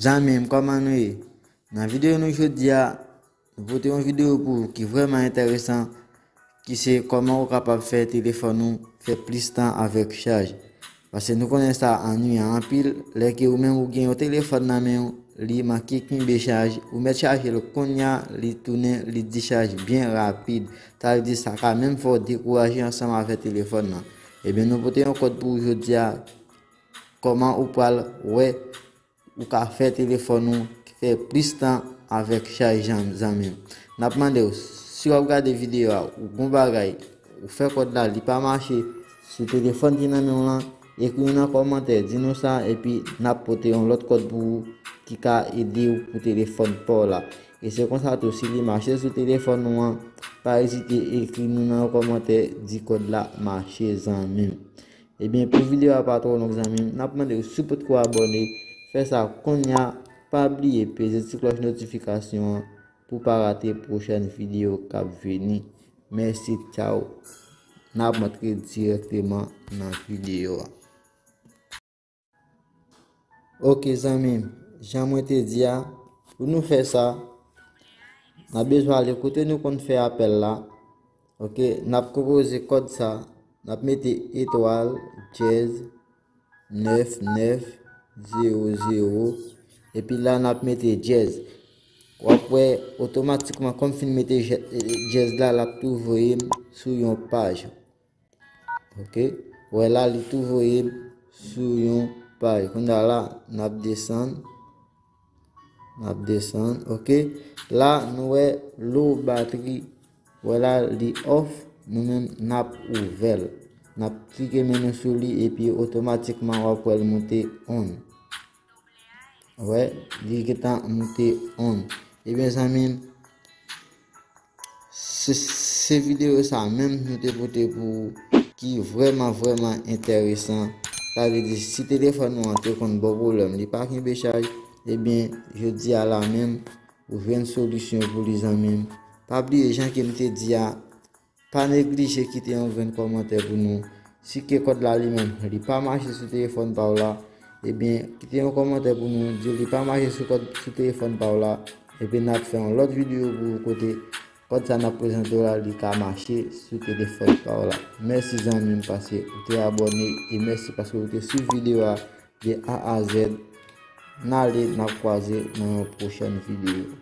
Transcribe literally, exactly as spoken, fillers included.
Zanmi m, kòman nou ye? Nan videyo nou jodi a, nou pote yon videyo pou ou ki vrèman enteresan, ki se kòman ou kapab fè telefòn ou fè plis tan avèk chaj. Paske nou konnen sa annuyan anpil, lè ke ou menm ou gen yon telefòn nan men ou, li manke kenbe chaj, ou mèt chaje l kounye a, li tounen, li dichaj byen rapid. Sa vle di sa ka menm fè w dekouraje ansanm avèk telefòn nan. Ebyen, nou pote yon kòd pou ou jodi a, kòman ou pral wè ou ka fè telefòn ou fè plis tan avèk chaj, zanmi m. N ap mande w, si w ap gade videyo a, ou gon bagay, ou fè kòd la, li pa mache sou telefòn ki nan men w lan, ekri nou nan kòmantè, di nou sa, epi n ap pote yon lòt kòd pou ou ki ka ede w pou telefòn pa w la. E se konsa tou, si li mache sou telefòn ou an, pa ezite ekri nou nan kòmantè, di kòd la mache, zanmi m. Ebyen, pou videyo a pa twò long, zanmi m, n ap mande w, si w potko abòne, fè sa kounye a. Pa bliye peze ti klòch notifikasyon an pou w pa rate pwochèn videyo k ap vini. Mèsi, tchaw. N ap antre dirèkteman nan videyo a. Oke, zanmi m, jan mwen te di a, pou nou fè sa, n ap bezwen ale kote nou konn fè apèl la. Oke, n ap konpoze kòd sa, n ap mete etwal, dyèz, nèf, nèf, zewo, zewo, epi la n ap mete dyèz. W ap wè otomatikman, kòm m fin mete jè-, dyèz la, l ap tou voye m sou yon paj. Oke, w wè la, li tou voye m sou yon paj. Kounye a la, n ap desann. N ap desann, oke. La, nou wè low battery. Wè la, li off. Nou menm, n ap ouvè l. N ap klike men nou sou li, epi otomatikman, w ap wè l moute on. Wè, li gentan moute on. Ebyen, zanmi m, se, se videyo sa menm nou te pote pou ou, ki vrèman, vrèman enteresan. Sa vle di, si telefòn ou an te konn ba w pwoblèm, li pa kenbe chaj, ebyen, jodi a la menm, ou jwenn solisyon pou li, zanmi m. Pa bliye, jan ke m te di a, pa neglije kite yon grenn kòmantè pou nou. Si ke kòd la li menm, li pa mache sou telefòn pa w la, ebyen, kite yon kòmantè pou nou, di li pa mache sou kòd, sou telefòn pa w la, epi n ap fè yon lòt videyo pou ou kote kòd sa n ap prezante w la, li ka mache sou telefòn pa w la. Mèsi, zanmi m, paske ou te abòne, e mèsi paske ou te swiv videyo a de A a Z. N ale, n ap kwaze nan yon pwochèn videyo.